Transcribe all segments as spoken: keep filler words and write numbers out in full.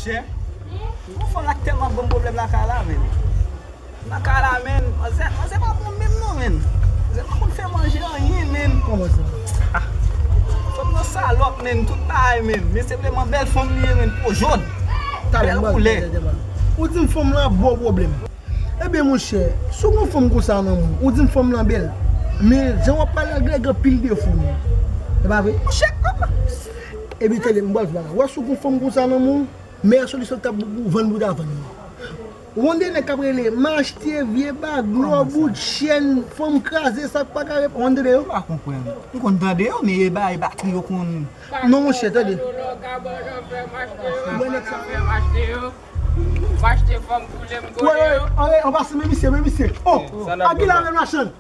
Chè, yon fanm la ki tèlman ban m pwoblèm lakay la, menn. Nan kay la, menn, manzè, manzè pa bon menm non, menn. Manzè pa konn fè manje anyen, menn. Kòman sa? Ah, fanm nan salòp, menn, tout bagay, menn. Men se vrèman bèl fanm li ye, menn, po jòn. Bèl koulè. Ou di m fanm lan ap ba w pwoblèm. Ebyen, monchè, si w gen yon fanm konsa nan men w, ou di m fanm lan bèl. Men jan w ap pale a, gen anpil defo, menn. E pa vre? Monchè, kòman? Ebyen, tande, m pral di w bagay. Ou wè si w gen yon fanm konsa nan men w, meyè solisyon k t ap pou vann pou w ta vann li. Ou konn de nèg k ap rele, m achte vye bag, lò, bout chèn, fanm kraze, sa k pa ka rep-, ou konn tande yo? M pa konprann. M konn tande yo, men e bay batri yo konn. Non, monchè, tande. Ou wè nèg sa? M achte fanm koulè m. Wè, wè, wè, an pase, men misye, men misye. Oh, a ki la menm machann?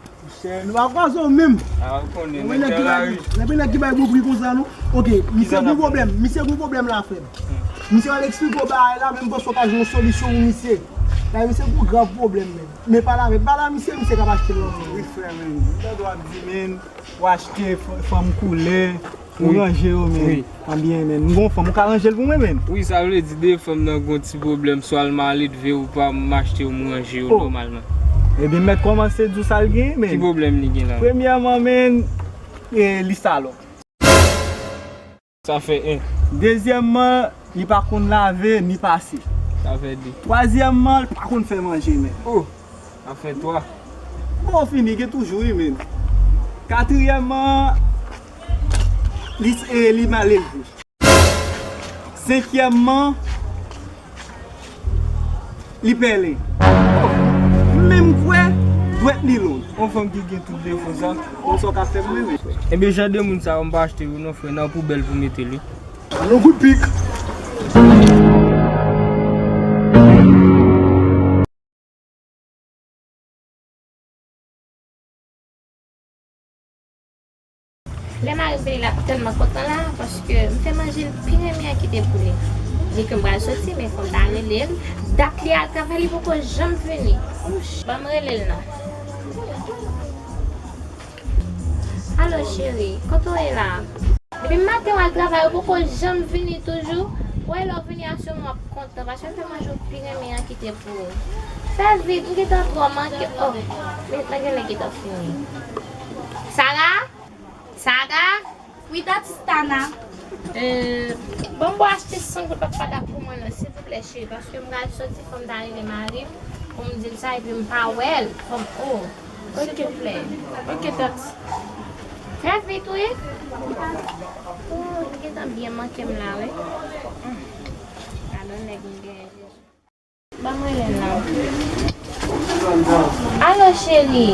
Nou pa kwaze w menm. Ah, ou konnen, nèg nan lari. Lè gen nèg ki bay bon pri konsa, non? Ok, misye gen pwoblèm. Misye gen pwoblèm la, frè m. Misye al eksplike w bagay la, men m panse w ka jwenn yon solisyon pou misye. Bagay misye gen grav pwoblèm, menn. Men pale avè, pale a misye, misye k ap achte l nan men w. Wi, frè, menn. M tande w ap di, menn, w achte f-, fanm koulè. Ou ranje yo, men. Wi. Anbyen, men. M gon fanm, ou ka ranje l pou mwen, men. Wi, sa vle di de fanm nan gon ti pwoblèm, swa l maledve ou pa, m achte yo, m ranje yo nòmalman. Ebyen, mèt kòmanse di w sa l gen, men. Ki pwoblèm li gen la? Premyèman, men, e, li salòp. Sa fè en. Dezyèmman, li pa konn lave, ni pase. Sa fè de. Twazyèmman, li pa konn fè manje, men. Oh! Sa fè twa. Bon, fini, gen toujou, wi, men. Katriyèmman, li, e, li mal elve. Senkyèmman, li pèlen. M menm kwè dwèt li long. Yon fanm ki gen tout defo sa, konn sa w ka fè m, men. Ebyen, jan de moun sa yo, m pa achte yo, non, frè, nan poubèl pou mete li. Alon kout pik. Lè mari m vini la, ap tèlman kontan la, paske m fè manje l pi renmen an ki te pou li. Li di ke m pral soti, men fò m ta rele l. Dat li al travay, li poko janm vini. Ouch, ban m rele l non. Alo, cheri, kote w ye la? Depi maten w al travay, ou poko janm vini toujou. Ou wè lè w vini aswè m ap kontan, paske m fè manje w pi renmen an ki te pou ou. Fè vit, m gentan twò manke. Oh, men nan genlè gentan fini. Sara? Sara? Wi, Tati Stana. Euh, bon, m pou achte san goud pa pada pou mwen non, silvouplè, cheri, paske m pral soti, fò m ta rele mari m pou m di l sa, epi m pa wè l, fò m, oh, silvouplè. Ok, Tati. Fè vit, wi. Oh, li gentan byen manke m la, wi. Gadon nèg m genyen, Jezi. Ban mwen rele l non. Alo, cheri.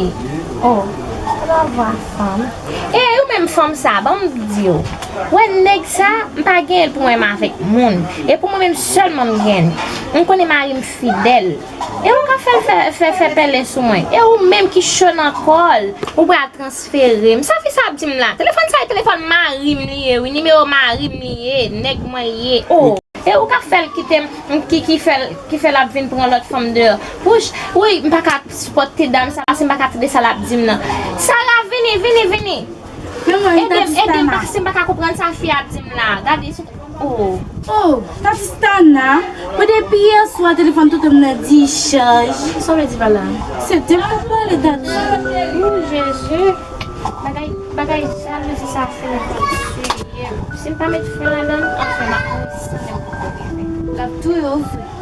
Oh, sa pa vwa fanm. E, ou menm fanm sa, ban m di w. Wè, nèg sa, m pa genyen l pou mwen menm avèk moun. E pou mwen menm sèlman m genyen l. M konnen mari m fidèl. E ou ka fè l fè, fè, fè pèlen sou mwen. E ou menm ki cho nan kò l, ou pral transfere m. Sa fi sa ap di m la? Telefòn sa e telefòn mari m li ye, wi. Nimewo mari m li ye. Nèg mwen li ye. Oh. E ou ka fè l kite m, m ki, ki fè l, ki fè l ap vin pran lòt fanm deyò. Wouch, wi, m pa ka sipòte dam sa, paske m pa ka tande sa l ap di m nan. Sara, vini, vini, vini. Ede m, ede m, paske m pa ka konprann sa fi a ap di m la. Gade, sou, oh. Oh, Tati Stana, mwen depi yè swa telefòn toutou m nan di chaj. Sa w vle di pa la? Se de m k ap pale, Tati. Oh, Jezi. Bagay, bagay jalouzi sa fini fò m tiye m. Si m pa met fren ladan l, anfen, m ap mouri san menm poko rive. L ap touye w vre.